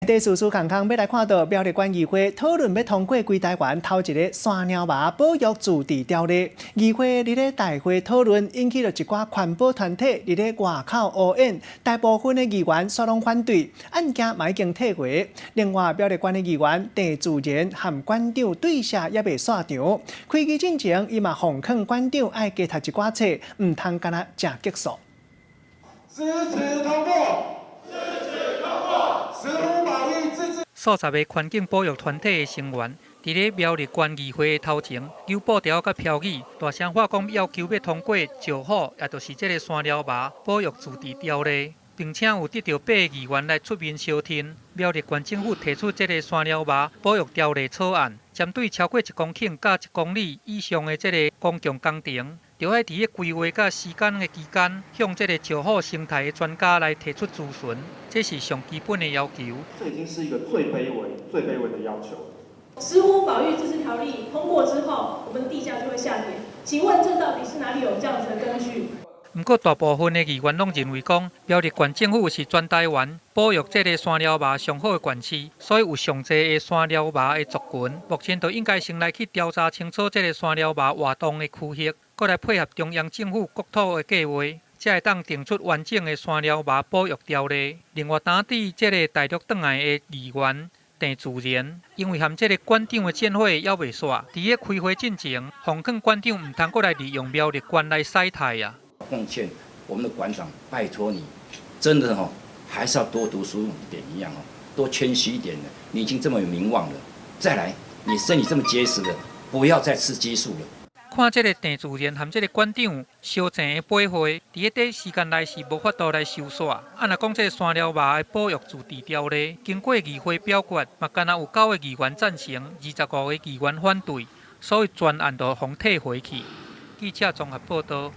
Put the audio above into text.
在事事空空欲來看到苗栗縣議會討論欲通過規台灣頭一个山貓猫保育自治條例。議會佇咧大會討論，引起著一寡環保團體佇咧外口烏演，大部分的議員煞攏反對，案件嘛已經退回。另外，苗栗縣的議員鄭自然和館長對峙猶未煞場，開機進前，伊嘛奉勸館長愛加讀一寡冊，毋通干焦食激素。支持通過。數十个環境保育團體的成員，佇咧苗栗縣議會的頭前，搝布條佮標語，大聲喊講要求欲通過石虎，也就是這个山貓貓保育自治條例，並且有得著八個議員來出面相挺。苗栗縣政府提出這个山貓貓保育條例草案，針對超過1公頃佮1公里以上的這个公共工程，著愛佇咧規劃佮時間的期間，向這个石虎生態的專家來提出諮詢，這是上基本的要求。這已經是一個最卑微、最卑微的要求。石虎保育自治條例通過之後，我們地價就會下跌。請問這到底是哪裡有這樣子的根據？毋過，大部分的議員攏認為講，苗栗縣政府是全台灣保育這个山貓貓上好的縣市，所以有上濟的山貓貓的族群，目前就應該先來去調查清楚這个山貓貓活動的區域，閣來配合中央政府國土的計劃，才會當定出完整的山貓貓保育條例。另外，當佇這个大陸轉來的議員鄭自然，因為和這个館長的戰火猶未煞，佇咧開會進前，奉勸館長毋通閣來利用苗栗縣來洗台啊！奉勸我們的館長，拜託你，真的吼，還是要多讀書一點一樣哦，多謙虛一點的。你已經這麼有名望了，再來，你身體這麼結實的，不要再吃激素了。看這个鄭自然和這个館長相爭的掰會，佇咧短時間內是無法度來收煞。啊，若講這个山貓貓的保育自治條例，經過議會表決，嘛干焦有九个議員贊成，25个議員反對，所以全案就予退回去。記者綜合報道。